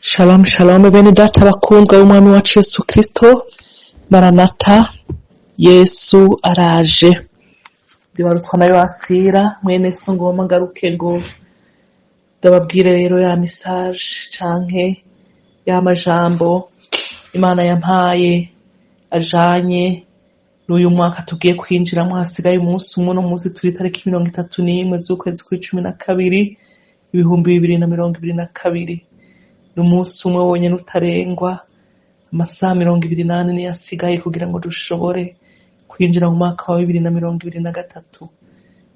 Shalom shalom bene data bakundwa b'umwami wacu Yesu Kristo. Maranata, Yesu araje. Ndibarutwa na Yoasira mwene so. Ngomba ngaruke ngo ndababwire rero ya message canke ya majambo Imana yampaye ajanye n'uyu mwaka tugiye kwinjiramwo. Hasigaye umunsi umwe. Uno munsi turi itariki 31 z'ukwezi kw'icumi na kabiri, 2022. Ni umunsi umwe wonyene utarengwa, amasaha 24 niyo asigaye kugira ngo dushobore kwinjira mu mwaka wa 2023.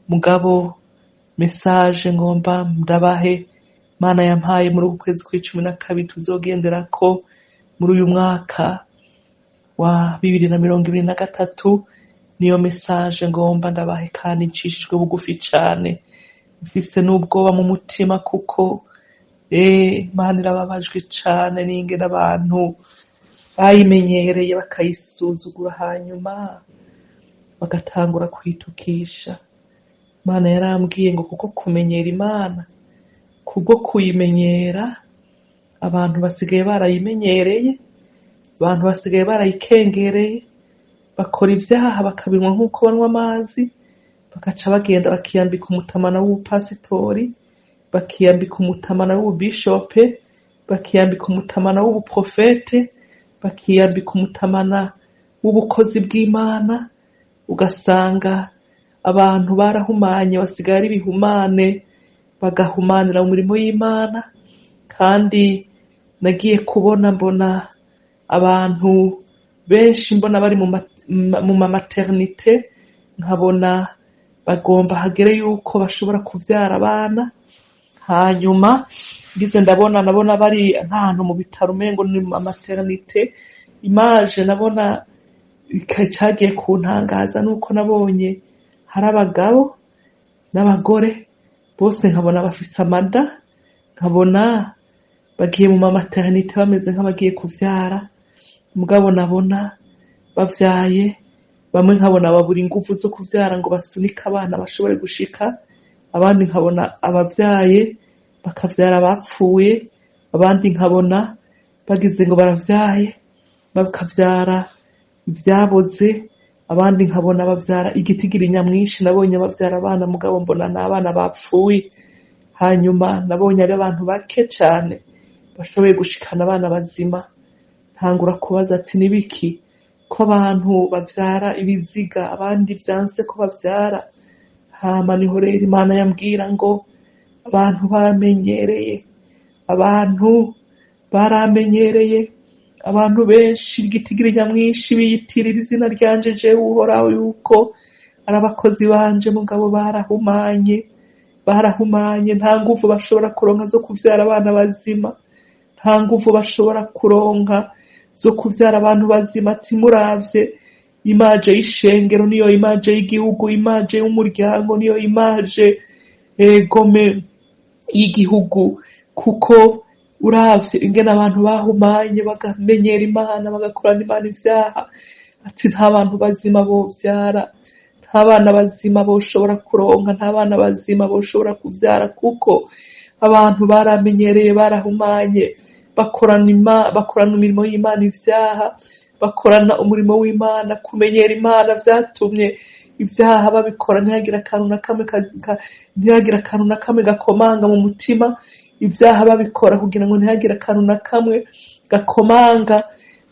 Mugabo message ngomba ndabahe, Imana yampaye muri uku kwezi kw'icumi na kabiri tuzogenderako muri uyu mwaka wa 2023, niyo message ngomba ndabahe, kandi ncishijwe bugufi cane, mfise n'ubwoba mu mutima, kuko Imana irababajwe cane n'ingene abantu bayimenyereye bakayisuzugura, hanyuma bagatangura kuyitukisha. Imana yarambwiye ngo kuko kumenyera Imana, kubwo kuyimenyera, abantu basigaye barayimenyereye, abantu basigaye barayikengereye, bakora ivyaha bakabinywa nk'uko banywa amazi, bagaca bagenda bakiyambika umutamana w'ubupasitori, bakiyambika umutamana w'ububishope, bakiyambika umutamana w'ubuprofete, bakiyambika umutamana w'ubukozi bw'Imana. Ugasanga abantu barahumanye, basigaye ari ibihumane, bagahumanira mu mirimo y'Imana. Kandi nagiye kubona mbona abantu benshi, mbona bari mu ma maternité, nkabona bagomba hagere yuko bashobora kuvyara abana. Hanyuma ngize ndabona, nabona bari nk'ahantu mu bitaro, umengo ni mu maternité. Image nabona cagiye kuntangaza nuko nabonye hari abagabo n'abagore bose, nkabona bafise amada, nkabona bagiye mu ma maternité bameze nk'abagiye kuvyara. Mugabo nabona bavyaye bamwe, nkabona babura inguvu zo kuvyara ngo basunike abana bashobore gushika, abandi nkabona abavyaye bakavyara abapfuye, abandi nkabona bagize ngo baravyaye bakavyara ivyaboze, abandi nkabona bavyara igitigiri nyamwinshi. Nabonye bavyara abana, mugabo mbona n'abana bapfuye. Hanyuma nabonye ari abantu bake cane bashoboye gushikana abana bazima. Ntangura kubaza ati: "Nibiki ko abantu bavyara ibiziga, abandi vyanse ko bavyara?" Hama niho rero Imana yambwira ngo abantu bamenyereye, abantu baramenyereye. Abantu benshi, igitigiri nyamwinshi, biyitirira izina ryanje jewe Uhoraho yuko ari abakozi banje, mugabo barahumanye, barahumanye. Nta nguvu bashobora kuronka zo kuvyara abana bazima, nta nguvu bashobora kuronka zo kuvyara abantu bazima. Ati: "Muravye image y'ishengero niyo image y'igihugu, image y'umuryango niyo image egome y'igihugu, kuko uravye ingene abantu bahumanye, bagamenyera Imana, bagakorana Imana ivyaha," ati, "nta bantu bazima bovyara, nta bana bazima boshobora kuronka, nta bana bazima boshobora kuvyara, kuko abantu baramenyereye, barahumanye, bakorana imirimo y'Imana ivyaha, bakorana umurimo w'Imana." Kumenyera Imana vyatumye ivyaha babikora, ntihagire akantu na kamwe ntihagire akantu na kamwe gakomanga mu mutima. Ibyaha babikora kugira ngo ntihagire akantu na kamwe gakomanga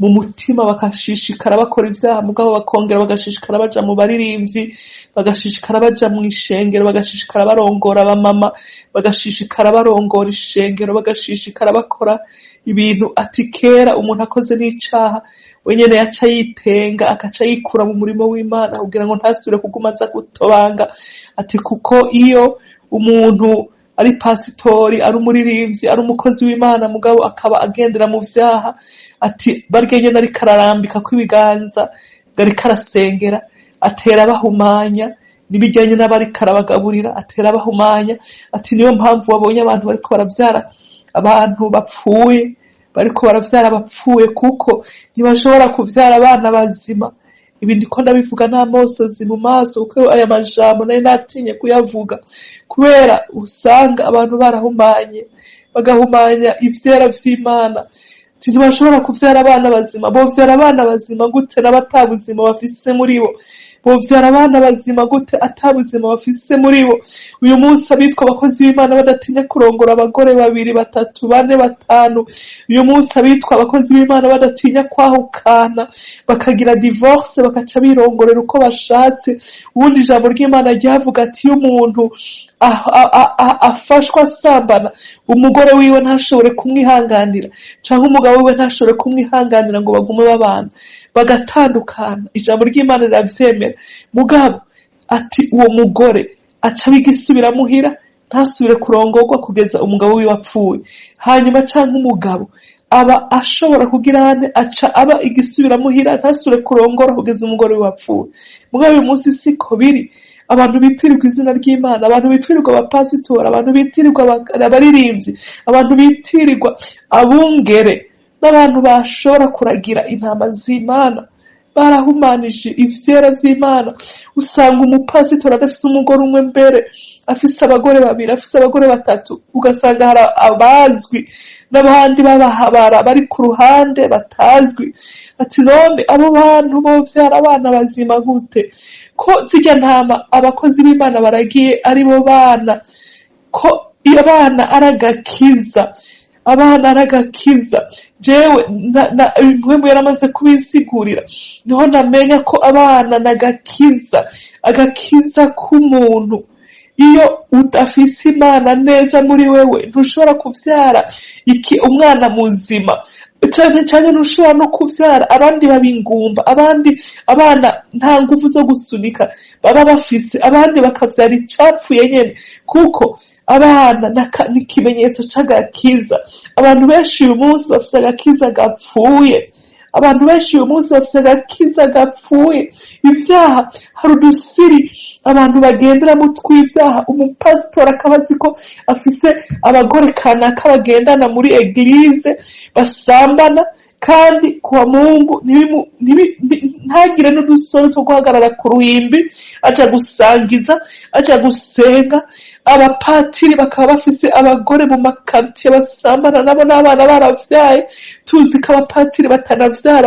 mu mutima, bakashishikara bakora ibyaha, mugabo bakongera bagashishikara baja mu baririmbyi, bagashishikara baja mu ishengero, bagashishikara barongora abamama, bagashishikara barongora ishengero, bagashishikara bakora ibintu. Ati: "Kera umuntu akoze n'icaha, wenyene yaca yitenga, agaca yikura mu murimo w'Imana kugira ngo ntasubire kuguma aza gutobanga." Ati: "Kuko iyo umuntu ari pasitori, ari umuririmbyi, ari umukozi w'Imana, mugabo akaba agendera mu vyaha," ati, "barya nyene ariko ararambikako ibiganza ngo ariko arasengera, atera abahumanya, n'ibijyanye n'abariko arabagaburira atera abahumanya." Ati: "Niyo mpamvu wabonye abantu bariko baravyara abantu bapfuye, bariko baravyara abapfuye, kuko ntibashobora kuvyara abana bazima." Ibi ndiko ndabivuga n'amosozi mu maso, kuko aya majambo nari natinye kuyavuga, kubera usanga abantu barahumanye. Bagahumanya ivyera vy'Imana. Ati, ntibashobora kuvyara abana bazima. Bovyara abana bazima gute n'abatabuzima bafise muri bo? Bovyara abana bazima gute atabuzima bafise muri bo? Uyu munsi abitwa abakozi b'Imana badatinya kurongora abagore babiri, batatu, bane, batanu. Uyu munsi abitwa abakozi b'Imana badatinya kwahukana, bakagira divorce, bakaca birongorera uko bashatse. Ubundi ijambo ry'Imana ryavuga ati iyo umuntu afashwe asambana, umugore wiwe ntashobore kumwihanganira canke umugabo wiwe ntashobore kumwihanganira ngo bagume babana, bagatandukana, ijambo ry'Imana riravyemera. Mugabo ati uwo mugore aca bigisubira muhira, ntasubire kurongorwa kugeza umugabo wiwe apfuye. Hanyuma canke umugabo aba ashobora kugira ane, aca aba igisubiramuhira, ntasubire kurongora kugeza umugore wiwe apfuye. Mugabo uyu munsi siko biri. Abantu bitirirwa izina ry'Imana, abantu bitirirwa abapasitori, abantu bitirirwa abaririmbyi, abantu bitirirwa abungere n'abantu bashobora kuragira intama z'Imana barahumanije ivyera vy'Imana. Usanga umupasitori adafise umugore umwe, mbere afise abagore babiri, afise abagore batatu. Ugasanga hari abazwi n'abandi babahabara bari ku ruhande batazwi. Ati none abo bantu bovyara abana bazima gute, ko zirya ntama abakozi b'Imana baragiye ari bo bana, ko abana ari agakiza? Abana ari agakiza. Jewe Impwemu yaramaze kubisigurira, niho namenya ko abana n'agakiza, agakiza k'umuntu. Iyo udafise Imana neza muri wewe, ntushobora kuvyara iki umwana muzima, cane cane ntushobora no kuvyara abandi baba ingumba. Abandi abana nta nguvu zo gusunika baba bafise, abandi bakavyara icapfuye nyene, kuko abana ni ikimenyetso c'agakiza. Abantu benshi uyu munsi bafise agakiza gapfuye. Abantu benshi uyu munsi bafise agakiza gapfuye. Ivyaha, hari udusiri abantu bagenderamo tw'ivyaha. Umupasitori akaba azi ko afise abagore kanaka bagendana muri église basambana, kandi kuwa Mungu ntagire n'udusore two guhagarara ku ruhimbi aja gusangiza, aja gusenga. Abapatiri bakaba bafise abagore mu makartiye basambana nabo n'abana baravyaye. Tuzi ko abapatiri batanavyara,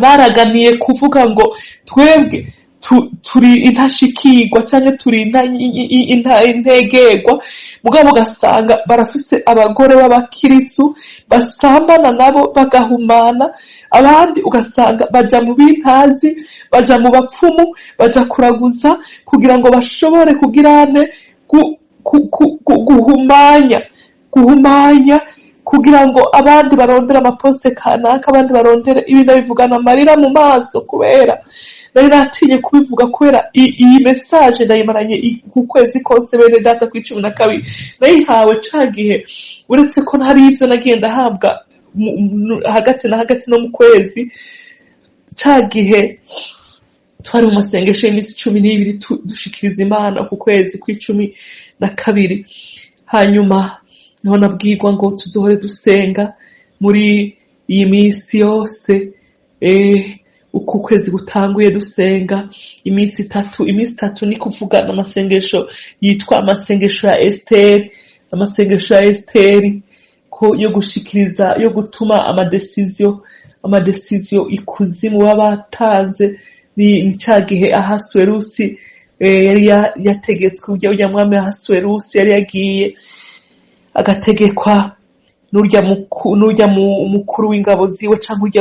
baraganiye kuvuga ngo twebwe turi intashikirwa canke turi integerwa. Mugabo ugasanga barafise abagore b'abakirisu basambana nabo, bagahumana. Abandi ugasanga baja mu bintazi, baja mu bapfumu, baja kuraguza kugira ngo bashobore kugirane guhumanya kugira ngo abandi barondere amaposte kanaka, abandi barondere ibintu. Bivugana amarira mu maso, kubera nari natinye kubivuga, kubera iyi message ndayimaranye ku kwezi kose, bene data. Ku 12 nayihawe ca gihe, uretse ko hari ivyo nagiye ndahabwa hagati na hagati no mu kwezi. Ca gihe twari mu masengesho y'iminsi 12, dushikiriza Imana ku kwezi kw'12. Hanyuma niho nabwirwa ngo tuzohore dusenga muri iyi minsi yose, uku kwezi gutanguye, dusenga iminsi 3. Iminsi 3 ni kuvuga amasengesho yitwa amasengesho ya Esiteri, amasengesho ya Esiteri ko yo gushikiriza, yo gutuma amadécisions ikuzimu baba batanze. Ni ca gihe Ahasuwerusi yari yategetswe, urya mwami Ahasuwerusi yari yagiye agategekwa n'urya mukuru w'ingabo ziwe, canke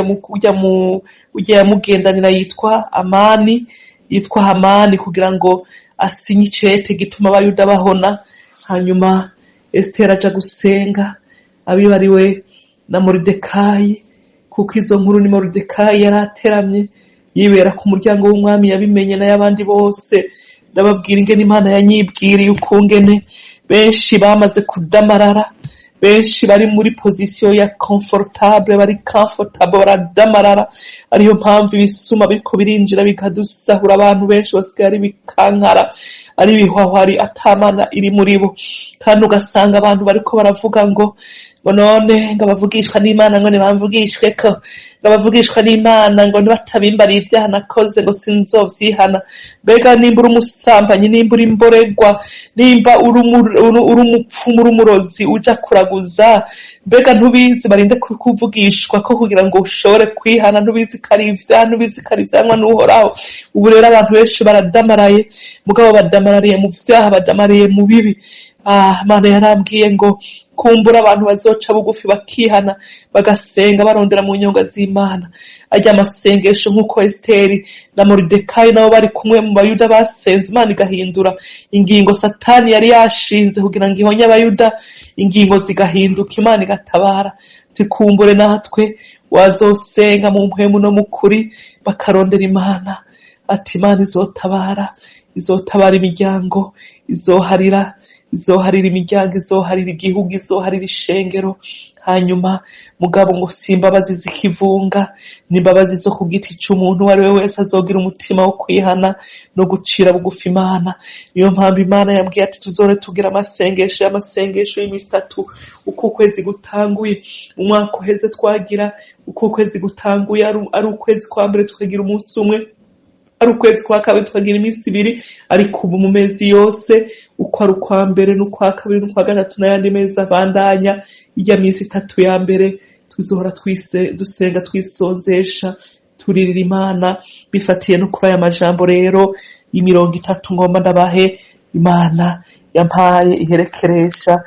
urya yamugendanira yitwa Amani, yitwa Hamani, kugira ngo asinye icete gituma Abayuda bahona. Hanyuma Esiteri aja gusenga abibariwe na Moridekayi, kuko izo nkuru ni Moridekayi yari ateramye yibera ku muryango w'umwami yabimenye n'ay'abandi bose. Ndababwira ingene Imana yanyibwiriye, ukungene benshi bamaze kudamarara, benshi bari muri position ya confortable, bari comfortable, baradamarara. Ariyo mpamvu ibisuma biriko birinjira bikadusahura. Abantu benshi basigaye ari bikankara, ari ibihwahwari, atamana iri muri bo. Kandi ugasanga abantu bariko baravuga ngo Ngo none ngo abavugishwa n'Imana ngo ntibamvugishwe ko, ngo abavugishwa n'Imana ngo nibatabimbariye ivyaha nakoze ngo sinzovyihana. Mbega nimba uri umusambanyi, nimba uri imboregwa, nimba uri umupfumu, uri umurozi uja kuraguza, mbega ntubizi barinde kuvugishwa ko kugira ngo ushobore kwihana? Ntubizi ko ari ivyaha? Ntubizi ko ari ivyamwa n'Uhoraho? Ubu rero abantu benshi baradamaraye, mugabo badamarariye mu vyaha, badamariye mu bibi. Imana yarambwiye ngo kumbura abantu bazoca bugufi bakihana, bagasenga barondera mu nyonga z'Imana, arya amasengesho nk'uko Esiteri na Moridekayi nabo bari kumwe mu Bayuda basenze, Imana igahindura ingingo Satani yari yashinze kugira ngo ihonye Abayuda, ingingo zigahinduka, Imana igatabara. Tikumbure natwe wazosenga mu mpwemu no mu kuri, bakarondera Imana, ati Imana izotabara, izotabara imiryango, izoharira imiryango, izoharira igihugu, izoharira ishengero. Hanyuma mugabo ngo si imbabazi z'ikivunga, ni imbabazi zo ku giti c'umuntu uwo ari we wese azogira umutima wo kwihana no gucira bugufi Imana. Niyo mpamvu Imana yambwiye ati tuzore tugira amasengesho y'amasengesho y'imisi itatu uko ukwezi gutanguye. Mu mwaka uheze twagira uko ukwezi gutanguye, ari ukwezi kwa mbere tukagira umunsi umwe, ari ukwezi kwa kabiri tukagira iminsi ibiri, ariko ubu mu mezi yose uko ari ukwa mbere n'ukwa kabiri n'ukwa gatatu n'ayandi mezi abandanya, irya minsi itatu ya mbere tuzohora twise dusenga, twisonzesha, turirira Imana. Bifatiye no kuri aya majambo rero y'imirongo itatu ngomba ndabahe, Imana yampaye iherekeresha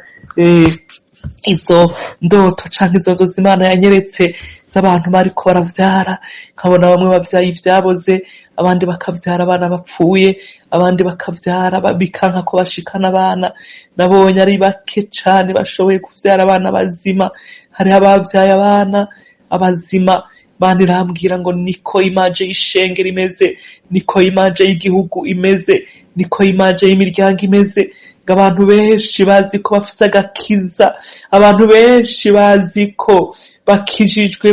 izo ndoto canke izo nzozi Imana yanyeretse z'abantu bariko baravyara, nkabona bamwe bavyaye ivyaboze, abandi bakavyara abana bapfuye, abandi bakavyara bikanka ko bashikana abana. Nabonye ari bake cane bashoboye kuvyara abana bazima. Hariho abavyaye abana abazima. Imana irambwira ngo niko image y'ishengero imeze, niko image y'igihugu imeze, niko image y'imiryango imeze. Ngo abantu benshi bazi ko bafise agakiza, abantu benshi bazi ko bakijijwe,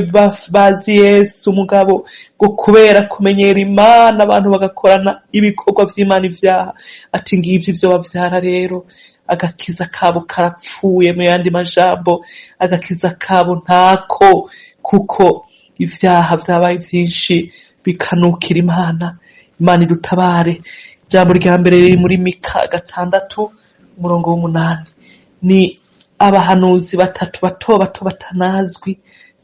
bazi Yesu, umugabo ngo kubera kumenyera Imana abantu bagakorana ibikorwa vy'Imana ivyaha. Ati ngivyo ivyo bavyara rero, agakiza kabo karapfuye. Mu yandi majambo, agakiza kabo ntako, kuko ivyaha vyabaye vyinshi bikanukira Imana. Imana idutabare. Ijambo rya mbere riri muri Mika 6 umurongo w'8. Ni abahanuzi batatu bato bato batanazwi,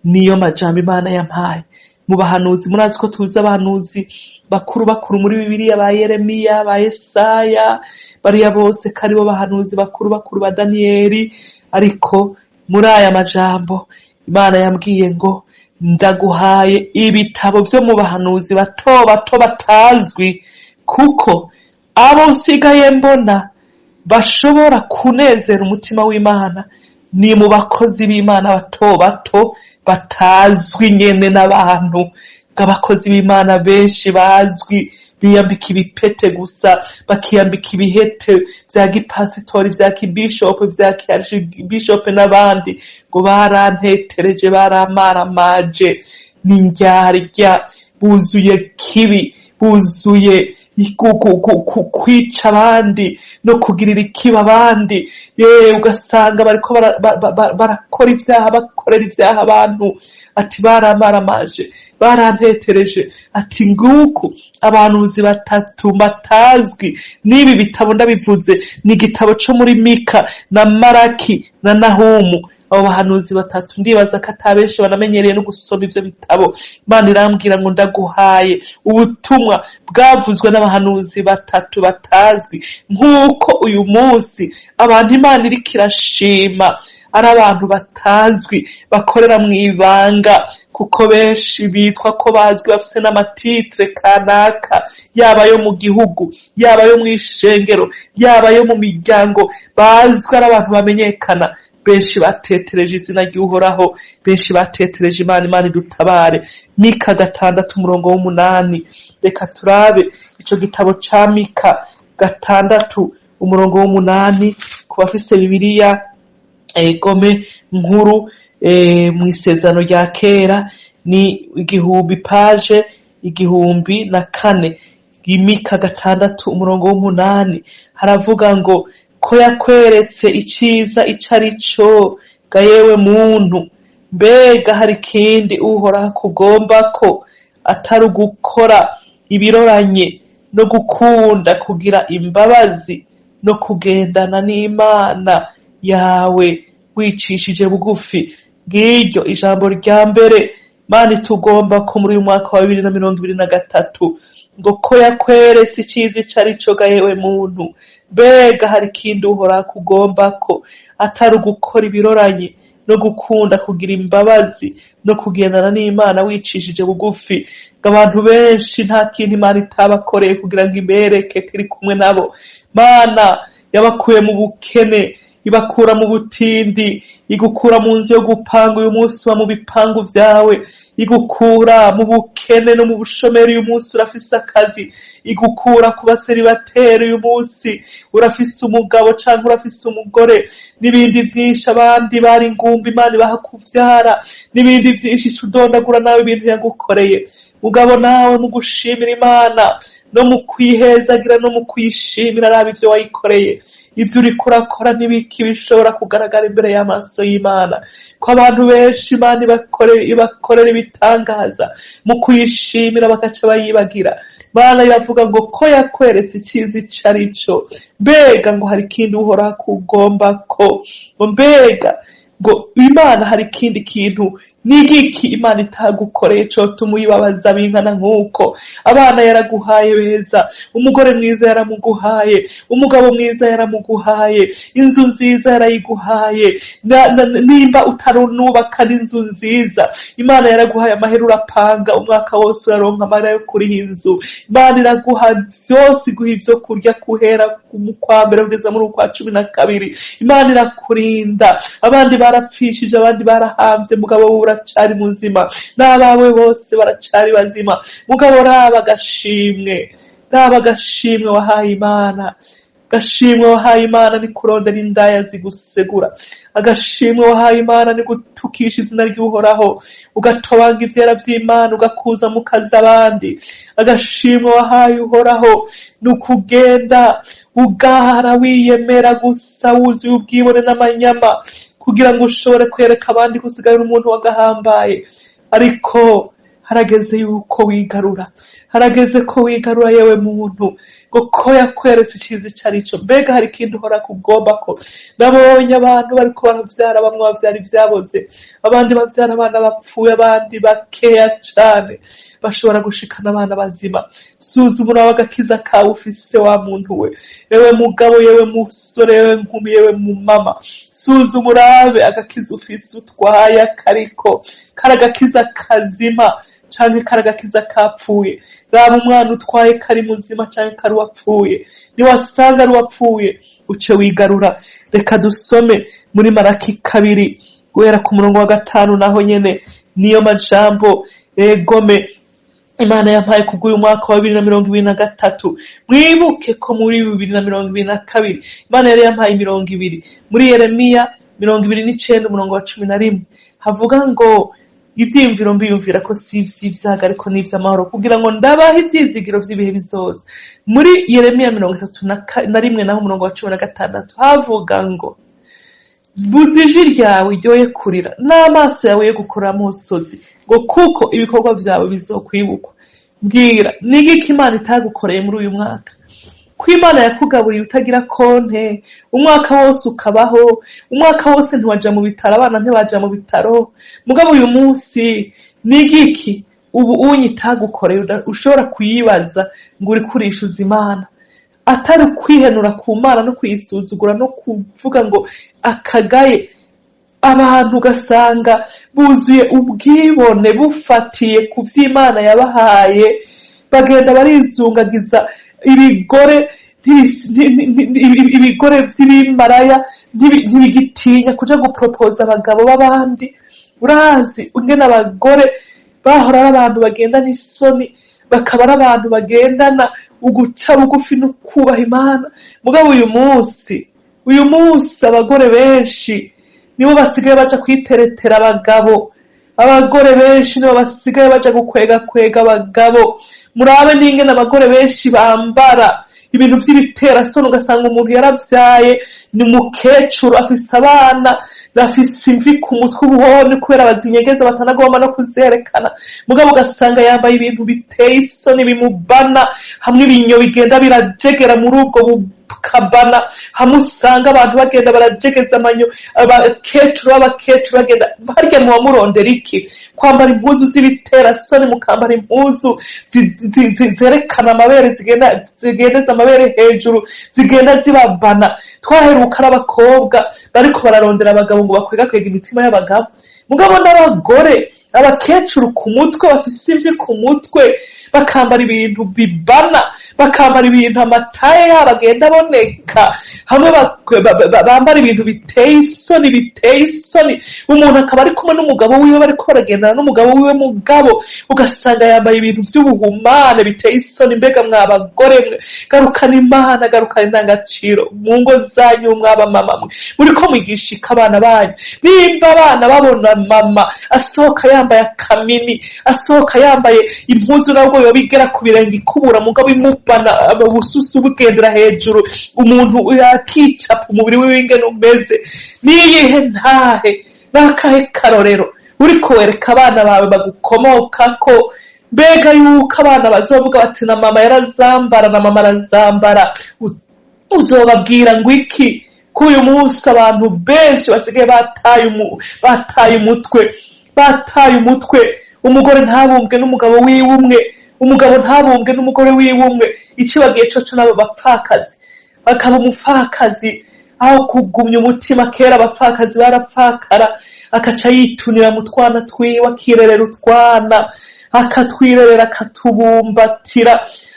niyo majambo Imana yampaye. Mu bahanuzi, murazi ko tuzi abahanuzi bakuru bakuru muri Bibiliya, ba Yeremiya, ba Yesaya, bariya bose ko aribo bahanuzi bakuru bakuru, ba Daniyeli. Ariko muri aya majambo Imana yambwiye ngo ndaguhaye ibitabo vyo mu bahanuzi bato bato batazwi, kuko abo nsigaye mbona bashobora kunezera umutima w'Imana ni mu bakozi b'Imana bato bato batazwi nyene n'abantu. Ngo abakozi b'Imana benshi bazwi biyambika ibipete gusa, bakiyambika ibihete vya gipasitori, vya kibishopu, vya kiarishibishopu n'abandi, ngo barantetereje, baramaramaje, n'indyarya, buzuye kibi, buzuye kwica abandi no kugirira ikibi abandi. Yewe, ugasanga bariko barakora ivyaha, bakorera ivyaha abantu. Ati baramaramaje, barantetereje. Ati nguku abahanuzi batatu batazwi. N'ibi bitabo ndabivuze, ni igitabo co muri Mika na Maraki na Nahumu. Abo bahanuzi batatu ndibaza ko ata benshi banamenyereye no gusoma ivyo bitabo. Imana irambwira ngo ndaguhaye ubutumwa bwavuzwe n'abahanuzi batatu batazwi, nk'uko uyu munsi abantu Imana iriko irashima ari abantu batazwi bakorera mu ibanga, kuko benshi bitwa ko bazwi, bafise n'amatitre kanaka, yaba ayo mu gihugu, yaba ayo mw'ishengero, yaba ayo mu miryango, bazwi ari abantu bamenyekana. Benshi batetereje izina ry'Uhoraho, benshi batetereje Imana. Imana idutabare. Mika 6 umurongo w'8. Reka turabe ico gitabo ca Mika 6 umurongo w'8 ku bafise Bibiliya gome nkuru mw'isezerano rya kera, ni 1000 page 1004. Mika 6 umurongo w'8 haravuga ngo ko yakweretse iciza ico ari co, Ga yewe muntu, mbega hari ikindi Uhoraho akugombako atari ugukora ibiroranye no gukunda kugira imbabazi no kugendana n'Imana yawe wicishije bugufi? Ngiryo ijambo rya mbere Imana itugombako muri uyu mwaka wa 2023, ngo ko yakweretse iciza ico arico. Ga yewe muntu, mbega hari ikindi Uhoraho akugombako atari ugukora ibiroranye no gukunda kugira imbabazi no kugendana n'Imana wicishije bugufi? Ngo abantu benshi nta kintu Imana itabakoreye kugira ngo ibereke ko iri kumwe nabo. Mana yabakuye mu bukene, ibakura mu butindi, igukura mu nzu yo gupanga, uyu munsi uba mu bipangu vyawe, igukura mu bukene no mu bushomeri, uyu munsi urafise akazi, igukura ku baseribateri, uyu munsi urafise umugabo canke urafise umugore, n'ibindi vyinshi. Abandi bari ingumba, Imana ibaha kuvyara, n'ibindi vyinshi. Udondagura nawe ibintu yagukoreye. Mugabo nawe mu gushimira Imana no mu kwihezagira no mu kuyishimira, araba ivyo wayikoreye, ivyo uriko urakora n'ibiki bishobora kugaragara imbere y'amaso y'Imana? Ko abantu benshi Imana ibakorera ibitangaza, mu kuyishimira bagaca bayibagira. Imana iravuga ngo ko yakweretse iciza ico arico, mbega ngo hari ikindi Uhoraho akugombako? Ngo mbega ngo Imana hari ikindi kintu, n'igiki Imana itagukoreye cotuma uyibabaza bingana nk'uko? Abana yaraguhaye beza, umugore mwiza yaramuguhaye, umugabo mwiza yaramuguhaye, inzu nziza yarayiguhaye. Nimba utaranubaka n'inzu nziza, Imana yaraguhaye amahera, urapanga umwaka wose, uraronka amahera yo kuriha inzu. Imana iraguha vyose, iguha ivyo kurya guhera mu kwa mbere kugeza muri ukwa 12. Imana irakurinda. Abandi barapfishije, abandi barahamvye, mugabo wowe uracari muzima, n'abawe bose baracari bazima. Mugabo raba agashimwe, raba agashimwe wahaye Imana. Agashimwe wahaye Imana ni kurondera indaya zigusegura. Agashimwe wahaye Imana ni gutukisha izina ry'Uhoraho, ugatobanga ivyera vy'Imana, ugakuza mu kazi abandi. Agashimwe wahaye Uhoraho ni ukugenda ugara wiyemera gusa, wuzuye ubwibone n'amanyama, kugira ngo ushobore kwereka abandi ko usigaye uri umuntu wagahambaye. Ariko harageze yuko wigarura, harageze ko wigarura, yewe muntu. Ngo ko yakweretse iciza ico arico, mbega hari ikintu uhora kugombako? Nabonye abantu bariko baravyara, bamwe bavyara ivyaboze, abandi bavyara abana bapfuye, abandi bakeya cane bashobora gushikana abana bazima. Suzuma urabe agakiza kawe ufise, wa muntu we, yewe mugabo, yewe musore, yewe nkumi, yewe mumama. Suzuma urabe agakiza ufise utwaye akariko kari agakiza kazima canke kari agakiza kapfuye. Raba umwana utwaye kari muzima canke kari uwapfuye. Niwasanga ari uwapfuye, uce wigarura. Reka dusome muri Maraki 2 guhera ku murongo wa 5. Naho nyene niyo majambo egome Imana yampaye kubw'uyu mwaka wa 2023. Mwibuke ko muri 2022 Imana yari yampaye imirongo ibiri muri Yeremiya 29 umurongo wa 11, havuga ngo ivyiyumviro mbiyumvira ko si ivy'ivyago ariko ni ivy'amahoro, kugira ngo ndabahe ivyizigiro vy'ibihe bizoza. Muri Yeremiya 31 naho umurongo wa 16 havuga ngo buza ijwi ryawe ryoye kurira, n'amaso yawe yo gukora amosozi, ngo kuko ibikorwa vyawe bizokwibukwa. Mbwira, ni igiki Imana itagukoreye muri uyu mwaka? Ko Imana yakugaburiye utagira konte, umwaka wose ukabaho, umwaka wose ntiwaja mu bitaro, abana ntibaja mu bitaro. Mugabo uyu munsi ni igiki ubu unye itagukoreye ushobora kuyibaza ngo uriko urishuza Imana, atari kwihenura ku Mana no kuyisuzugura no kuvuga ngo akagaye abantu? Ugasanga buzuye ubwibone bufatiye ku vy'Imana yabahaye, bagenda barizungagiza ibigore ibigore vy'ibimaraya, ntibigitinya kuja guporopoza abagabo b'abandi. Urazi ingene abagore bahora ari abantu bagendana isoni, bakaba ari abantu bagendana uguca bugufi no kubaha Imana. Mugabo uyu munsi abagore benshi nibo basigaye baja kwiteretera abagabo, abagore benshi nibo basigaye baja gukwega kwega abagabo. Murabe n'ingene abagore benshi bambara ibintu vy'ibiterasoni, ugasanga umuntu yaravyaye. Ni umukecuru afise abana bafise imvi ku mutwe ubuhoni kubera bazinyegeza, batanagomba no kuzerekana. Mugabo ugasanga yambaye ibintu biteye isoni bimubana, hamwe ibinyo bigenda birajegera muri ubwo bukabana, hamwe usanga abantu bagenda barajegeza amanyo. Abakecuru b'abakecuru bagenda harya, muba murondera iki? Kwambara impuzu z'ibiterasoni, mukambara impuzu zerekana amabere, zigenda zigendeza amabere hejuru, zigenda zibabana. Twaheruka ari abakobwa bariko bararondera abagabo ngo bakwegakwega imitima y'abagabo, mugabo n'abagore, abakecuru ku mutwe bafise imvi ku mutwe, bakambara ibintu bibana, bakambara ibintu amataye yabo agenda aboneka, hamwe bambara ibintu biteye isoni, biteye isoni. Umuntu akaba ari kumwe n'umugabo wiwe, bariko baragendana n'umugabo wiwe, mugabo ugasanga yambaye ibintu vy'ubuhumane biteye isoni. Mbega mwa bagore mwe, garukana Imana, garukana indangagaciro mu ngo zanyu. Mwaba mama mwe, muriko mwigishika abana banyu? Nimba abana babona mama asohoka yambaye akamini, asohoka yambaye impuzu nabwo yoba igera ku birenge ikubura, mugabo imubana, ubususu bugendera hejuru, umuntu yakicapa umubiri wiwe ingene umeze, niyihe ntahe, n'akahe karorero uriko wereka abana bawe bagukomokako? Mbega yuko abana bazovuga bati: "Na mama yarazambara, na mama arazambara"? Uzobabwira ngo iki? Ko uyu munsi abantu benshi basigaye bataye umutwe, bataye umutwe. Umugore ntabumbwe n'umugabo wiwe umwe, umugabo ntabumbwe n'umugore wiwe umwe. Icibagiye coco n'abo bapfakazi, bakaba umupfakazi aho kugumya umutima. Kera abapfakazi barapfakara, akaca yitunira mu twana twiwe, akirerera utwana, akatwirerera, akatubumbatira,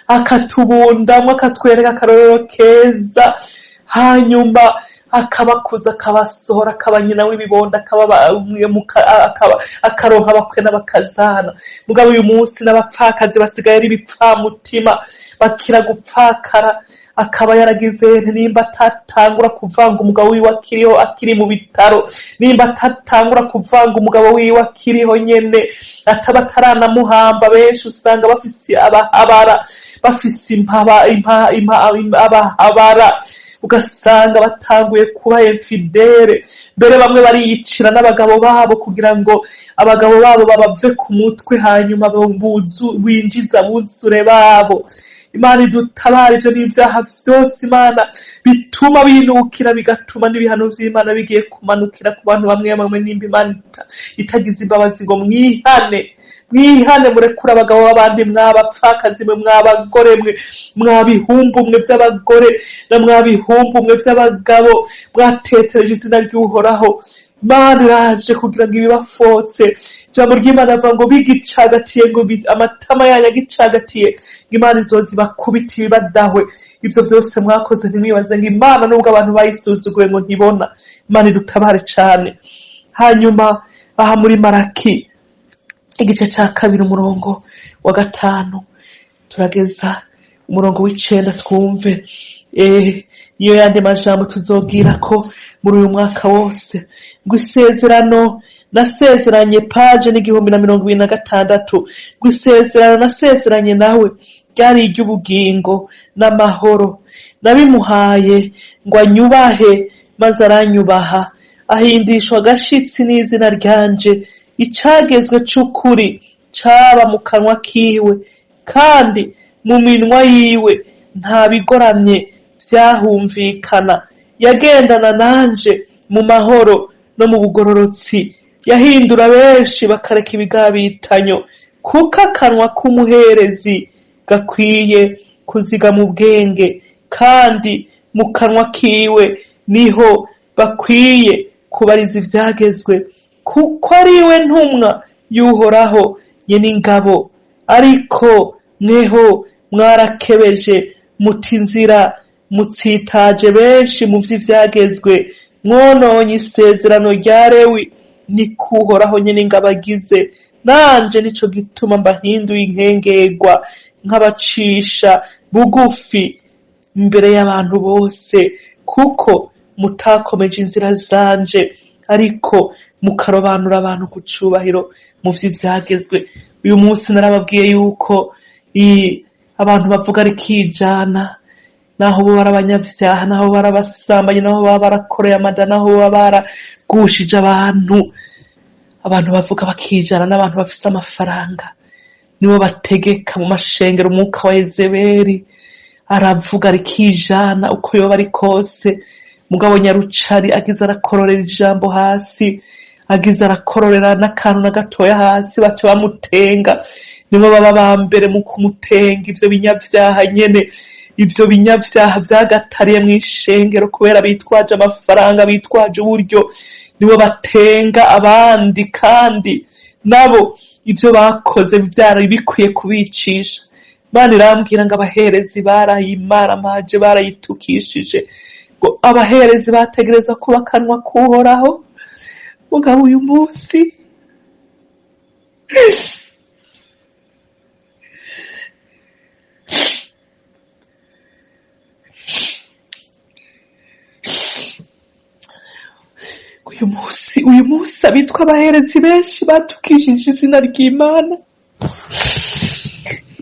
akatubundamwo, akatwereka akarorero keza, hanyuma akabakuza, akabasohora, akaba nyina w'ibibondo, akaronka abakwe n'abakazana. Mugabo uyu munsi n'abapfakazi basigaye ari ibipfamutima, bakira gupfakara akaba yaragize. Nimba atatangura kuvanga umugabo wiwe akiriho, akiri mu bitaro, nimba atatangura kuvanga umugabo wiwe akiriho nyene, ataba ataranamuhamba, benshi usanga bafise abahabara, bafise impaba abahabara, ugasanga batanguye kuba infidèle. Mbere bamwe bariyicira n'abagabo babo kugira ngo abagabo babo babave ku mutwe, hanyuma binjize abuzure babo. Imana idutabara. Ivyo n'ivyaha vyose Imana bituma binukira, bigatuma n'ibihano vy'Imana bigiye kumanukira ku bantu bamwe bamwe, nimba Imana itagize imbabazi ngo mwihane. Mwihane, murekure abagabo b'abandi, mwabapfakazi mwe, mwabagore mwe, mwabihumbu mwe vy'abagore na mwabihumbu mwe vy'abagabo mwatetereje izina ry'Uhoraho. Imana iraje kugira ngo ibibafotse. Ijambo ry'Imana avuga ngo bigicagatiye, ngo amatama yanyu agicagatiye, ngo Imana izoza ibakubite, ibibadahwe. Ivyo vyose mwakoze, ntimwibaze ngo Imana, nubwo abantu bayisuzuguye, ngo ntibona. Imana idutabare cane. Hanyuma aha muri Maraki igice ca 2, umurongo wa 5 turageza umurongo w'9, twumve iyo yandi majambo tuzobwira ko muri uyu mwaka wose, ngo isezerano nasezeranye, page n'1026, ngo isezerano nasezeranye nawe ryari iry'ubugingo n'amahoro. Nabimuhaye ngo anyubahe, maze aranyubaha, ahindishwa agashitsi n'izina ryanje. Icagezwe c'ukuri caba mu kanwa kiwe, kandi mu minwa yiwe nta bigoramye vyahumvikana. Yagendana nanje mu mahoro no mu bugororotsi, yahindura benshi bakareka ibigabitanyo, kuko akanwa k'umuherezi gakwiye kuzigama ubwenge, kandi mu kanwa kiwe niho bakwiye kubariza ivyagezwe, kuko ari we ntumwa y'Uhoraho Nyeningabo. Ariko mweho mwarakebeje, muta inzira, mutsitaje benshi mu vy'ivyagezwe, mwononye isezerano rya Lewi, niko Uhoraho Nyeningabo agize. Nanje nico gituma mbahinduye inkengerwa, nkabacisha bugufi imbere y'abantu bose, kuko mutakomeje inzira zanje, ariko mukarobanura abantu ku cubahiro mu vy'ivyagezwe. Uyu munsi narababwiye yuko abantu bavuga rikijana. Naho boba ari abanyavyaha, naho boba ari abasambanyi, naho boba barakoreye amada, naho boba baragushije abantu, abantu bavuga bakijana n'abantu bafise amafaranga nibo bategeka mu mashengero. Umwuka wa Yezebeli aravuga rikijana uko yoba ari kose. Mugabo nyarucari agize arakororera ijambo hasi, agize arakororera n'akantu na gatoya hasi, baca bamutenga. Nibo baba ba mbere mu kumutenga. Ivyo binyavyaha nyene, ivyo binyavyaha vyagatariye mw'ishengero kubera bitwaje amafaranga, bitwaje uburyo, nibo batenga abandi, kandi nabo ivyo bakoze vyari bikwiye kubicisha. Imana irambwira ngo abaherezi barayimaramaje, barayitukishije, ngo abaherezi bategereza kuba akanwa k'Uhoraho. Mugabo uyu munsi, uyu munsi abitwa abaherezi benshi batukishije izina ry'Imana.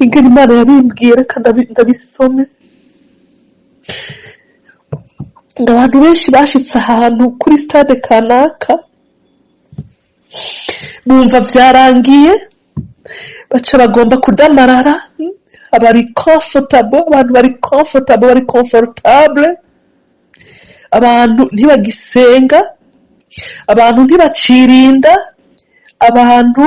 Ingene Imana yabimbwiye, reka ndabisome. Ngo abantu benshi bashitse ahantu kuri stade kanaka, bumva vyarangiye, baca bagomba kudamarara. Abari comfortable, abantu bari comfortable, bari confortable, abantu ntibagisenga, abantu ntibacirinda, abantu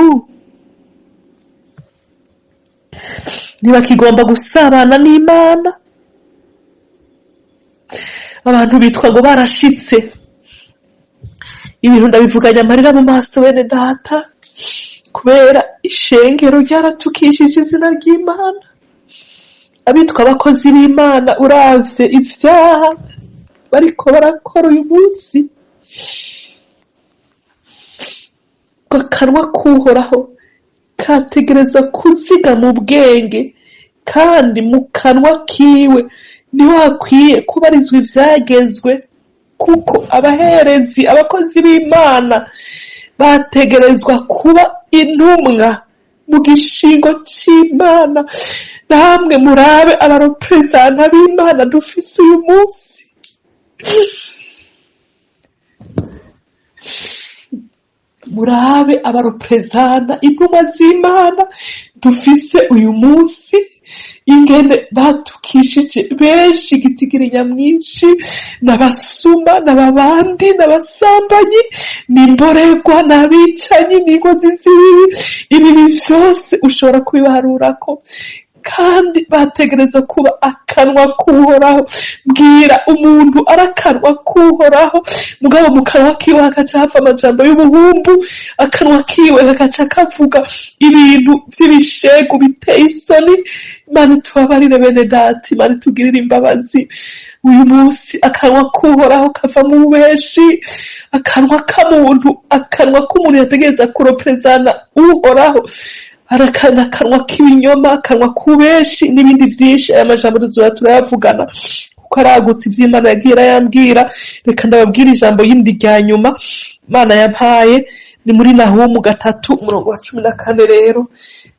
ntibakigomba gusabana n'Imana. Abantu bitwa ngo barashitse. Ibintu ndabivuganye amarira mu maso, bene data, kubera ishengero ryaratukishije izina ry'Imana. Abitwa abakozi b'Imana, uravye ivyaha bariko barakora uyu munsi, ngo akanwa k'Uhoraho kategereza kuzigama ubwenge, kandi mu kanwa kiwe niho hakwiye kubarizwa ivyagezwe, kuko abaherezi, abakozi b'Imana bategerezwa kuba intumwa mu gishingo c'Imana. Namwe murabe abareprezanta b'Imana dufise uyu munsi. Murabe abareprezanta, intumwa z'Imana dufise uyu munsi, ingene batukishije benshi, igitigiri nyamwinshi n'abasuma, n'ababandi, n'abasambanyi, n'imborerwa, n'abicanyi, n'inkozi z'ibibi. Ibibi vyose ushobora kubibaharurako, kandi bategereza kuba akanwa k'Uhoraho. Bwira umuntu ari akanwa k'Uhoraho, mugabo mu kanwa kiwe hakaca hava amajambo y'ubuhumbu, akanwa kiwe kagaca kavuga ibintu vy'ibishegu biteye isoni. Imana itubabarire, bene data, Imana itugirire imbabazi. Uyu munsi akanwa k'Uhoraho kava mu bubeshi. Akanwa k'amuntu, akanwa k'umuntu yategereza kureprezana Uhoraho, arakana akanwa k'ibinyoma, akanwa k'ubeshi n'ibindi vyinshi. Aya majambo tuzoba turayavugana kuko aragutse, ivy'Imana yagiye irayambwira. Reka ndababwira ijambo yindi rya nyuma Imana yampaye, ni muri Nahumu 3, umurongo wa 14. Rero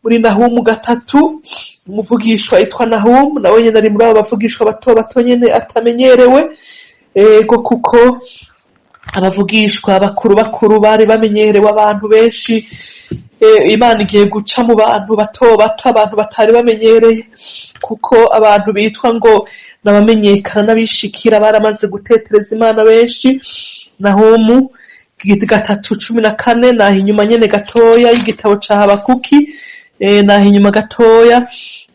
muri Nahumu 3, umuvugishwa yitwa Nahumu, nawe nyene ari muri abo bavugishwa bato bato nyene atamenyerewe. Ego, kuko abavugishwa bakuru bakuru bari bamenyerewe abantu benshi. Imana igiye guca mu bantu bato bato, abantu batari bamenyereye, kuko abantu bitwa ngo nabamenyekana n'abishikira baramaze gutetereza Imana benshi. Nahumu 3:14, naho inyuma nyene gatoya y'igitabo ca Habakuki, naho inyuma gatoya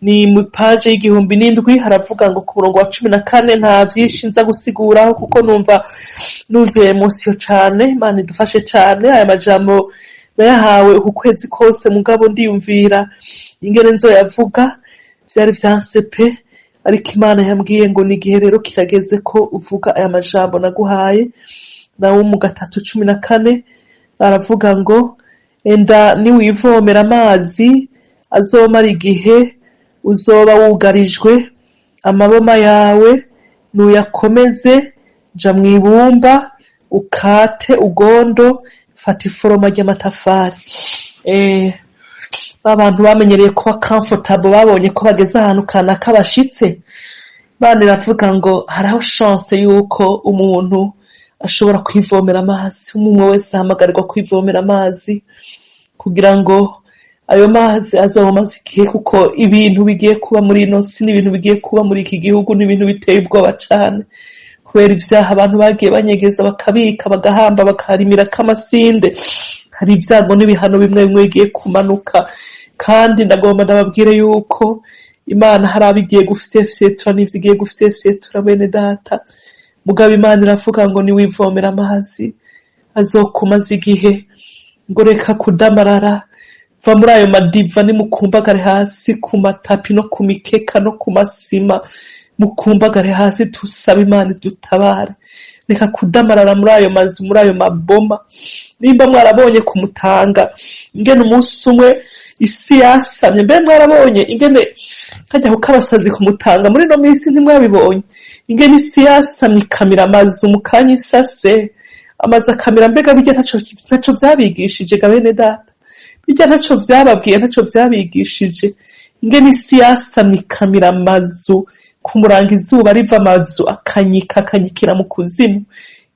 ni mu paje y'1007, haravuga ngo ku murongo wa 14. Nta vyinshi nza gusiguraho kuko numva nuzuye émotion cane. Imana idufashe cane. Aya majambo nayahawe uku kwezi kose, mugabo ndiyumvira ingene nzoyavuga, vyari vyanse pe. Ariko Imana yambwiye ngo ni igihe rero kirageze ko uvuga aya majambo naguhaye. Nahumu 3:14 aravuga ngo: "Enda niwivomera amazi azomara igihe uzoba wugarijwe, amaboma yawe nuyakomeze, ja mw'ibumba ukate ugondo, fata iforoma ry'amatafari." Ba bantu bamenyereye kuba comfortable, babonye ko bageze ahantu kanaka bashitse. Imana iravuga ngo hariho chance yuko umuntu ashobora kwivomera amazi. Umwe wese ahamagarirwa kwivomera amazi kugira ngo ayo mazi azoba amaze igihe, kuko ibintu bigiye kuba muri ino si n'ibintu bigiye kuba muri iki gihugu n'ibintu biteye ubwoba cane, kubera ivyaha abantu bagiye banyegeza, bakabika, bagahamba, bakaharimirako amasinde. Hari ibyago n'ibihano bimwe bimwe bigiye kumanuka. Kandi ndagomba ndababwire yuko Imana hari abo igiye gufyefyetura n'ivyo igiye gufyefyetura, bene data. Mugabo Imana iravuga ngo niwivomera amazi azokumaza igihe, ngo reka kudamarara, va muri ayo madiva, nimukumbagare hasi ku matapi no ku mikeka no ku masima, mukumbagare hasi tusabe Imana idutabare. Reka kudamarara muri ayo mazu, muri ayo maboma. Nimba mwarabonye kumutanga ingene umunsi umwe isi yasamye, mbe mwarabonye ingene kajya kukabasazi kumutanga muri ino minsi? Ntimwabibonye ingene isi yasamye ikamira amazu mu kanya isase, amazu akamira? Mbega bijya ntaco vyabigishije ga bene data? Bijya ntaco vyababwiye, ntaco vyabigishije? Ingene isi yasamye ikamira amazu kumuranga, izuba riva, amazu akanyika, akanyikira mu kuzimu,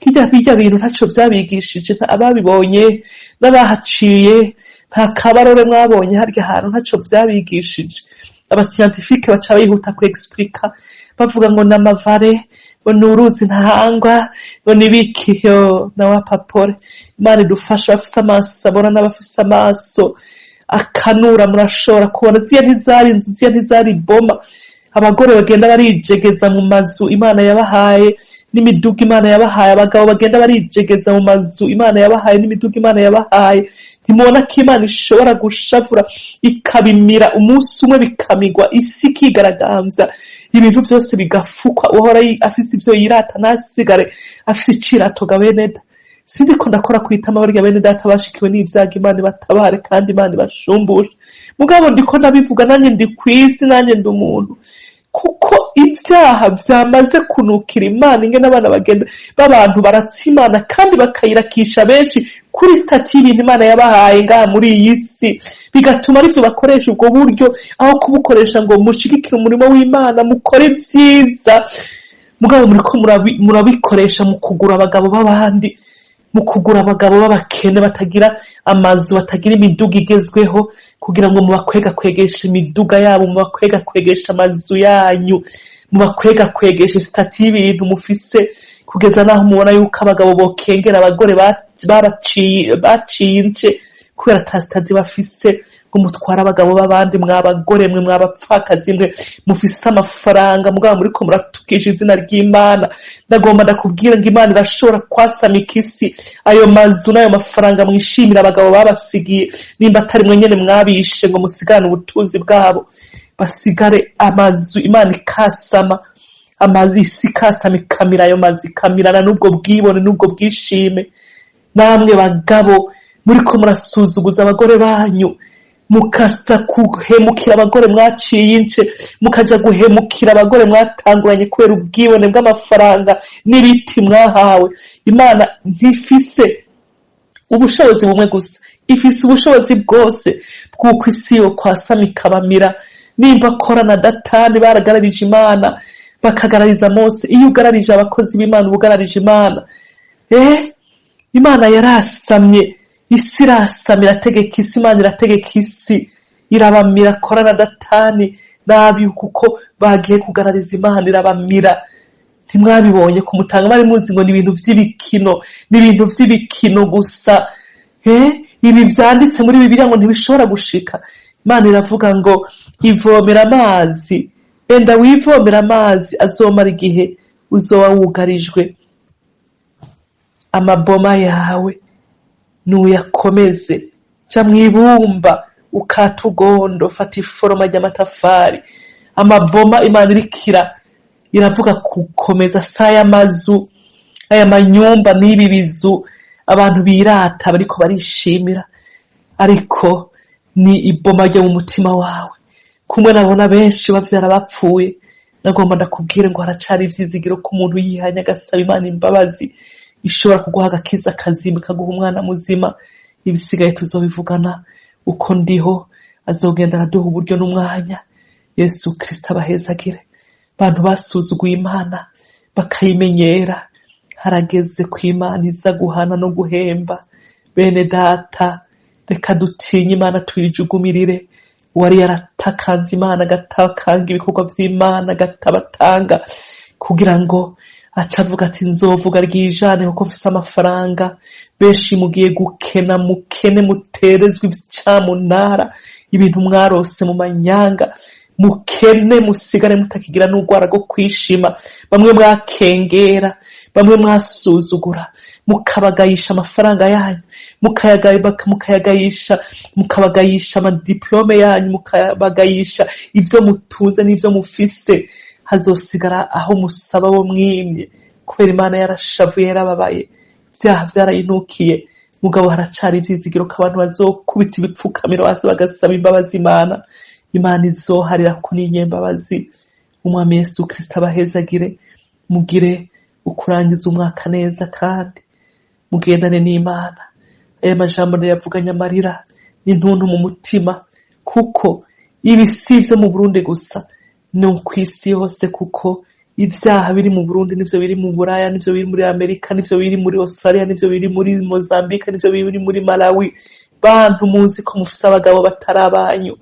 kirya bijya bintu ntaco vyabigishije? Ababibonye n'abahaciye, nta kabarore mwabonye harya hantu? Ntaco vyabigishije? Abascientifiques baca bihuta ku expliqua, bavuga ngo n'amavare, ngo ni uruzi ntahangwa, ngo ni biki. Yo nawe apapore. Imana idufasha. Abafise amaso abona n'abafise amaso akanura, murashobora kubona ziya ntizari inzu, ziya ntizari boma. Abagore bagenda barijegeza mu mazu Imana yabahaye n'imiduga Imana yabahaye, abagabo bagenda barijegeza mu mazu Imana yabahaye n'imiduga Imana yabahaye, ntimubona ko Imana ishobora gushavura ikabimira umunsi umwe, bikamigwa, isi ikigaragambya, ibintu byose bigafukwa, uhora afise ivyo yirata ntasigare afise icirato? Ga bene da, sindiko ndakora kwitama barya bene data bashikiwe n'ivyago. Imana ibatabare kandi Imana ibashumbushe. Mugabo ndiko ndabivuga, nanjye ndi kw'isi, nanjye ndi umuntu, kuko ibyaha vyamaze kunukira Imana. Ingene abana bagenda b'abantu baratsa Imana kandi bakayirakisha benshi kuri statut y'ibintu Imana yabahaye ngaha muri iyi si, bigatuma arivyo bakoresha ubwo buryo aho kubukoresha ngo mushigikire umurimo w'Imana, mukore ivyiza. Mugabo muriko murabikoresha mu kugura abagabo b'abandi, mu kugura abagabo b'abakene batagira amazu, batagira imiduga igezweho, kugira ngo mubakwegakwegeshe imiduga yabo, mubakwegakwegeshe amazu yanyu, mubakwegakwegeshe statut y'ibintu mufise, kugeza naho mubona yuko abagabo bokengera abagore babaciye, baciye ince kubera ata statut bafise, ngo mutware abagabo b'abandi. Mwabagore mwe, mwabapfakazi mwe mufise amafaranga mugabo muriko muratukisha izina ry'Imana, ndagomba ndakubwira ngo Imana irashobora kwasamika isi. Ayo mazu n'ayo mafaranga mwishimira abagabo babasigiye, nimba atari mwe nyene mwabishe ngo musigarane ubutunzi bwabo, basigare amazu, Imana ikasama amazu, isi ikasama ikamira ayo mazu, ikamirana n'ubwo bwibone n'ubwo bwishime. Namwe bagabo muriko murasuzuguza abagore banyu, mukaza guhemukira abagore mwaciye ince, mukaja guhemukira abagore mwatanguranye kubera ubwibone bw'amafaranga n'ibiti mwahawe, Imana ntifise ubushobozi bumwe gusa, ifise ubushobozi bwose bw'uko isi yo kwasama ikabamira. Nimba Kora na Datani baragararije Imana, bakagarariza Mose, iyo ugararije abakozi b'Imana uba ugararije Imana. Imana yarasamye, isi irasama, irategeka isi, Imana irategeka isi irabamira Kora na Datani nabi, kuko bagiye kugarariza Imana, irabamira. Ntimwabibonye kumutanga? Bari muzi ngo ni ibintu vy'ibikino, ni ibintu vy'ibikino gusa. Ibi vyanditse muri Bibiliya ngo ntibishobora gushika. Imana iravuga ngo ivomera amazi, enda wivomera amazi azomara igihe uzoba wugarijwe. Amaboma yawe nuyakomeze, ja mw'ibumba ukata ugondo, fata iforoma ry'amatafari. Amaboma Imana irikira iravuga gukomeza si aya mazu, aya manyumba n'ibi bizu abantu birata bariko barishimira, ariko ni iboma ryo mu mutima wawe. Kumwe nabona benshi bavyara bapfuye, nagomba ndakubwire ngo haracari ivyizigiro ko umuntu yihanye agasaba Imana imbabazi, ishobora kuguha agakiza kazima, ikaguha umwana muzima. Ibisigaye tuzobivugana uko ndiho azogenda araduha uburyo n'umwanya. Yesu Kristo abahezagire. Abantu basuzuguye Imana bakayimenyera, harageze ko Imana iza guhana no guhemba. Bene data, reka dutinye Imana tuyijugumirire. Uwari yaratakanze Imana agatakanga ibikorwa vy'Imana agatabatanga kugira ngo aca avuga ati nzovuga ryijane kuko mfise amafaranga. Benshi mugiye gukena, mukene, muterezwe icamunara, ibintu mwarose mu manyanga, mukene, musigare mutakigira n'urwara rwo kwishima. Bamwe mwakengera, bamwe mwasuzugura, mukabagayisha amafaranga yanyu, mukayagayisha, mukabagayisha amadiplome yanyu, mukabagayisha ivyo mutunze n'ivyo mufise. Hazosigara aho musaba bo mwimye, kubera Imana yarashavuye, yarababaye, ivyaha vyarayinukiye. Mugabo haracari ivyizigiro ko abantu bazokubita ibipfukamiro hasi bagasaba imbabazi Imana. Imana izoharira kuko ni inyembabazi. Umwami Yesu Kristo abahezagire, mugire ukurangiza umwaka neza kandi mugendane n'Imana. Aya majambo ndayavuganye amarira n'intuntu mu mutima, kuko ibi si ivyo mu Burundi gusa, ni kw'isi yose, kuko ivyaha biri mu Burundi nivyo biri mu Buraya, nivyo biri muri Amerika, nivyo biri muri Australia, nivyo biri muri Mozambique, nivyo biri muri Malawi. Bantu muzi ko mufise abagabo batari abanyu,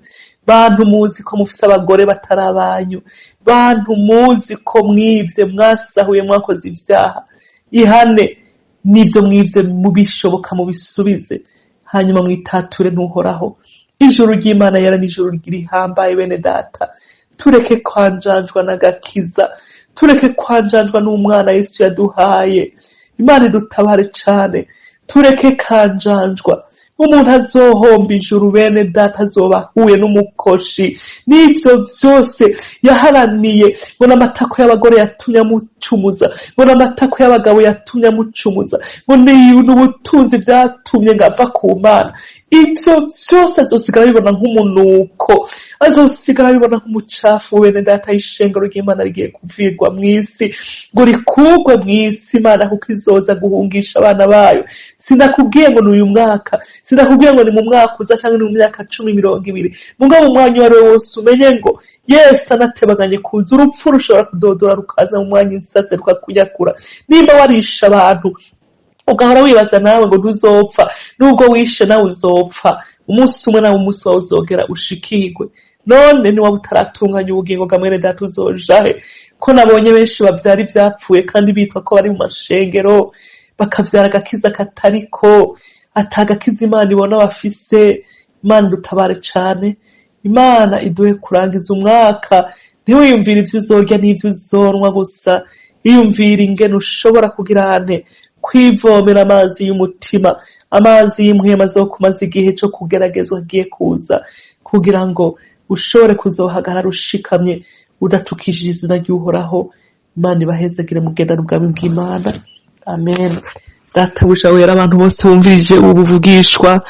bantu muzi ko mufise abagore batari abanyu, bantu muzi ko mwivye, mwasahuye, mwakoze ivyaha, ihane n'ivyo mwivye mubishoboka mubisubize, hanyuma mwitature ntuhoraho. Ijuru ry'Imana yera n'ijuru rihambaye. Bene data, tureke kwanjanjwa n'agakiza, tureke kwanjanjwa n'umwana Yesu yaduhaye. Imana idutabare cane, tureke kanjanjwa. Umuntu azohomba ijuru, bene data, azoba ahuye n'umukoshi n'ivyo vyose yaharaniye. Ngo n'amatako y'abagore yatumye amucumuza, ngo n'amatako y'abagabo yatumye amucumuza, ngo n'ubutunzi vyatumye ngo ava ku Mana. Ivyo vyose azosigara abibona nk'umunuko, azosigara abibona nk'umucafu. Bene data, ishengero ry'Imana rigiye kuvirwa mw'isi ngo rikurwe mw'isi Imana, kuko izoza guhungisha abana bayo. Sinakubwiye ngo ni uyu mwaka, sinakubwiye ngo ni mu mwaka uza canke ni mu myaka 10, 20, mugabo mu mwanya uwo ari wo wose umenye ngo Yesu anatebaganye kuza. Urupfu rushobora kudodora rukaza mu mwanya insase rukakunyakura. Nimba warishe abantu ugahora wibaza nawe ngo ntuzopfa, nubwo wishe nawe uzopfa umunsi umwe, nawe umunsi wawe uzogera ushikirwe. None niwaba utaratunganya ubugingo bwa mwene data, uzojahe? Ko nabonye benshi bavyara ivyapfuye kandi bitwa ko bari mu mashengero, bakavyara agakiza katariko, atagakiza Imana ibona bafise. Imana idutabare cane, Imana iduhe kurangiza umwaka. Ntiwiyumvire ivyo uzorya n'ivyo uzonwa gusa, iyumvire ingene ushobora kugira ane kwivomera amazi y'umutima, amazi y'impwemu azokumaza igihe co kugeragezwa agiye kuza, kugira ngo ushobore kuzohagarara ushikamye udatukishije izina ry'Uhoraho. Imana ibahezagire, mugendane ubwami bw'Imana. Amen. Databuja wera, abantu bose bumvirije ubu buvugishwa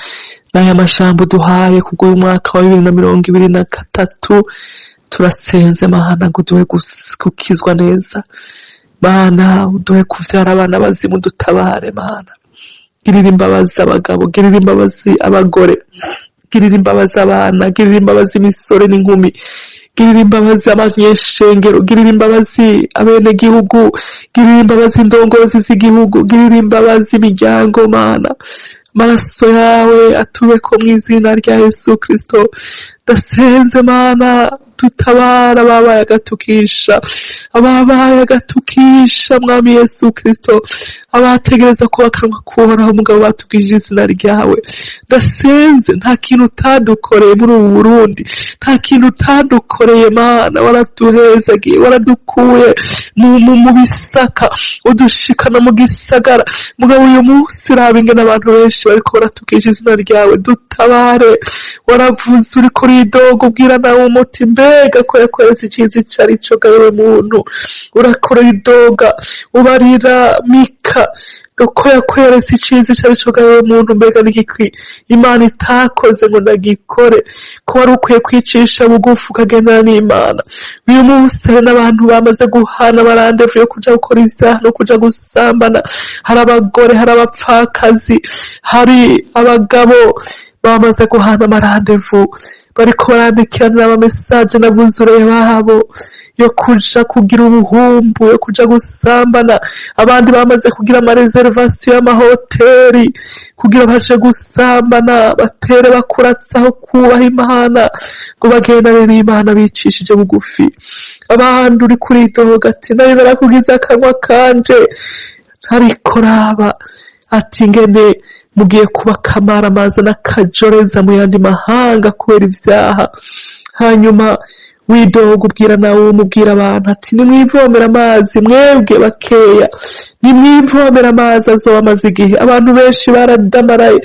n'aya majambo duhaye kubw'uyu mwaka wa 2023, turasenze Mana ngo uduhe gukizwa neza. Mana, uduhe kuvyara abana bazima, udutabare Mana. Girira imbabazi abagabo, girira imbabazi abagore, girira imbabazi abana, girira imbabazi imisore n'inkumi, girira imbabazi abanyeshengero, girira imbabazi abenegihugu, girira imbabazi indongozi z'igihugu, girira imbabazi imiryango. Mana, amaraso yawe atubeko mu izina rya Yesu Kristo. Ndasenze Mana, dutabara ababaye agatukisha, ababaye agatukisha, Mwami Yesu Kristo, abategereza ko akanwa kuhoraho umugabo batubwije izina ryawe. Ndasenze, nta kintu utadukoreye muri ubu Burundi, nta kintu utadukoreye Mana. Waraduhezagiye, waradukuye mu bisaka udushikana mu gisagara. Mugabo uyu munsi raba ingene abantu benshi bariko baratukisha izina ryawe, dutabare. Waravuze uriko uridoga ubwira nawe umuti, mbega ko yakweretse iciza ico ari co gawe muntu. Urakora idoga ubarira Mika ko yakweretse iciza ico ari co gawe muntu. Mbega n'igikwi Imana itakoze ngo ndagikore, ko wari ukwiye kwicisha bugufi ukagendana n'Imana. Uyu munsi hari n'abantu bamaze guhana amarandevu yo kuja gukora ivyaha no kuja gusambana. Hari abagore, hari abapfakazi, hari abagabo bamaze guhana amarandevu. Bariko barandikiranira amamesaje n'abuzure babo yo kuja kugira ubuhumbu, yo kuja gusambana. Abandi bamaze kugira amareservation y'amahoteli kugira baje gusambana, batere bakuratsaho kubaha Imana ngo bagendane n'Imana bicishije bugufi. Abandi uri kuridoga ati nari narakugize akanwa kanje, ariko raba ati ngene mugiye kuba akamaramaza n'akajoreza mu yandi mahanga kubera ivyaha. Hanyuma widoga ubwira nawe umubwira abantu ati nimwivomera amazi mwebwe bakeya, nimwivomera amazi azoba amaze igihe. Abantu benshi baradamaraye,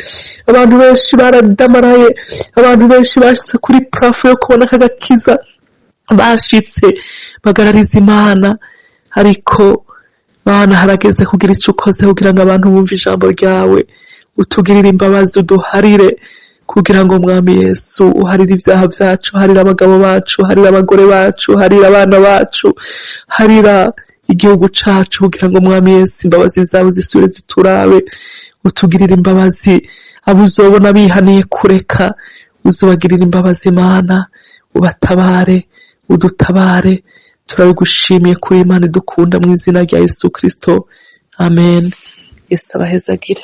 abantu benshi baradamaraye, abantu benshi bashitse kuri plafond yo kubona akagakiza, bashitse bagarariza Imana. Ariko Mana, harageze kugira ico ukoze kugira ngo abantu bumve ijambo ryawe. Utugirire imbabazi, uduharire kugira ngo Mwami Yesu uharire ibyaha byacu, harira abagabo bacu, harira abagore bacu, harira abana bacu, harira igihugu cacu, kugira ngo Mwami Yesu imbabazi zawe zisubire ziturabe. Utugirire imbabazi, abo uzobona bihaniye kureka uzobagirira imbabazi Mana, ubatabare, udutabare. Turabigushimiye kuri Imana idukunda, mu izina rya Yesu Kristo, amen. Yesu abahezagire.